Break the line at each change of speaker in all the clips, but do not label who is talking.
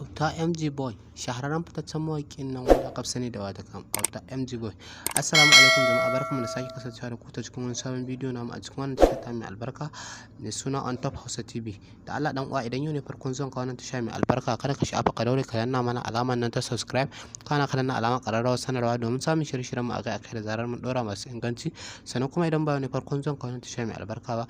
Auta MG Boy, shahararren fitaccen mawaƙin nan wanda aka fi sani da watakan Auta MG Boy. Assalamu alaikum jama'a, barkanmu da sake kasancewa da ku ta cikin wani sabon bidiyo namu a cikin wannan tasha ta mai albarka mai suna On Top Hausa TV. Da Allah dan uwa, idan yau ne farkon zuwan ka wannan tasha mai albarka, kada ka sha'afa, ka daure ka danna mana alamar nan ta subscribe, kana ka danna alamar ƙararrawar sanarwa domin samun shirye-shiryen mu akai-akai da zarar mun ɗora masu inganci. Sannan kuma idan ba yau ne farkon zuwan ka wannan tasha mai albarka ba,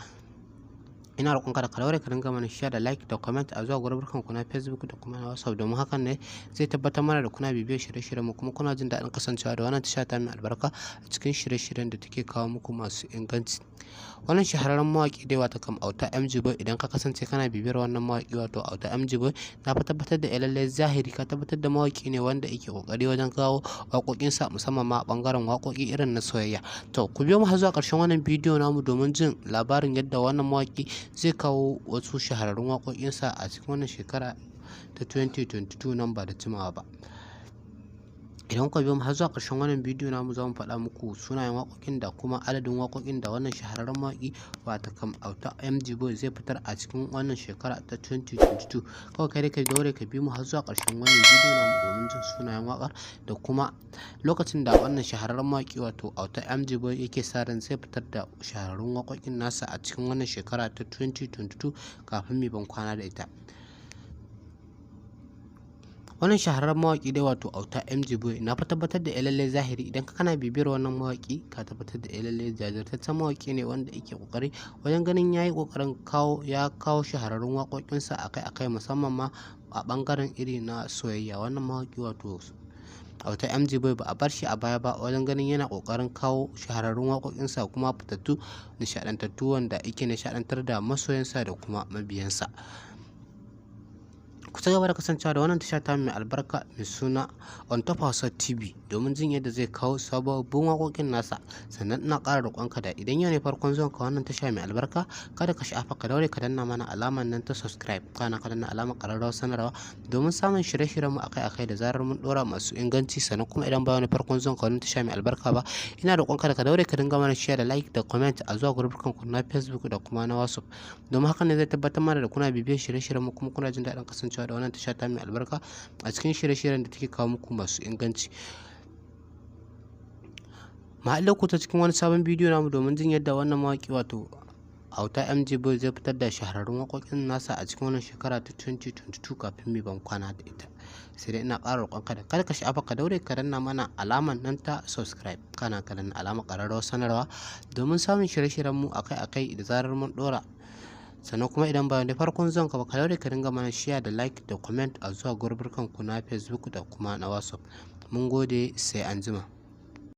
ina roƙonka da ka daure ka dinga mana share da like da comment a zuwa gurbin ku na Facebook da kuma na WhatsApp, domin hakan ne zai tabbatar mana da kuna bibiyar shirye-shiryen mu kuma kuna jin daɗin kasancewa da wannan tasha ta mai albarka a cikin shirye-shiryen da take kawo muku masu inganci. Wannan shahararren mawaƙi dai, wato kam Auta MG Boy, idan ka kasance kana bibiyar wannan mawaƙi wato Auta MG Boy, na fa tabbatar da lallai zahiri ka tabbatar da mawaƙi ne wanda yake ƙoƙari wajen kawo waƙoƙinsa, musamman ma a ɓangaren waƙoƙi irin na soyayya. To, ku biyo mu har zuwa ƙarshen wannan bidiyo namu domin jin labarin yadda wannan mawaƙi zai kawo wasu shahararrun waƙoƙinsa a cikin wannan shekara ta 2022 nan ba da jimawa ba. Idan kuka biyo mu har zuwa ƙarshen wannan bidiyo namu, za mu faɗa muku sunayen waƙoƙin da kuma adadin waƙoƙin da wannan shahararren mawaƙi wato kam Auta MG Boy zai fitar a cikin wannan shekara ta 2022. Kawai kai dai ka daure ka bi mu har zuwa ƙarshen wannan bidiyo namu domin jin sunayen waƙar da kuma lokacin da wannan shahararren mawaƙi wato Auta MG Boy yake sa ran zai fitar da shahararrun waƙoƙin nasa a cikin wannan shekara ta 2022 kafin mu ban kwana da ita. Wannan shahararren mawaƙi dai wato Auta MG Boy, na fa tabbatar da lallai zahiri idan ka kana bibiyar wannan mawaƙi, ka tabbatar da lallai jajirtaccen mawaƙi ne wanda yake ƙoƙari wajen ganin yayi ƙoƙarin kawo ya kawo shahararrun waƙoƙinsa akai-akai, musamman ma a ɓangaren iri na soyayya. Wannan mawaƙi wato Auta MG Boy ba a bar shi a baya ba wajen ganin yana ƙoƙarin kawo shahararrun waƙoƙinsa kuma fitattu, nishaɗantattu, wanda yake nishaɗantar da masoyansa da kuma mabiyansa. Ku ci gaba da kasancewa da wannan tasha ta mai albarka mai suna On Top Hausa TV domin jin yadda zai kawo sababbin waƙoƙin nasa. Sannan ina ƙara roƙonka da idan yau ne farkon zuwan ka wannan tasha mai albarka, kada ka sha'afa, ka daure ka danna mana alamar nan ta subscribe, kana ka danna alamar ƙararrawar sanarwa domin samun shirye-shiryen mu akai-akai da zarar mun ɗora masu inganci. Sannan kuma idan ba wani farkon zuwan ka wannan tasha mai albarka ba, ina roƙonka da ka daure ka dinga mana share da like da comment a zuwa gurbin ku na Facebook da kuma na WhatsApp, domin hakan ne zai tabbatar mana da kuna bibiyar shirye-shiryen mu kuma kuna jin daɗin kasancewa da wannan tasha ta mai albarka a cikin shirye-shiryen da take kawo muku masu inganci. Mu haɗu ku ta cikin wani sabon bidiyo namu domin jin yadda wannan mawaƙi wato Auta MG Boy zai fitar da shahararrun waƙoƙin nasa a cikin wannan shekara ta 2022 kafin mu ban kwana da ita. Sai dai ina ƙara roƙonka da kada ka sha'afa, ka daure ka danna mana alamar nan ta subscribe, kana ka danna alamar ƙararrawar sanarwa domin samun shirye-shiryen mu akai-akai da zarar mun ɗora. Sannan kuma idan ba da farkon zuwan ka ba, ka daure ka dinga mana share da like da comment a zuwa gurbin ku na Facebook da kuma na WhatsApp. Mun gode, sai anjima.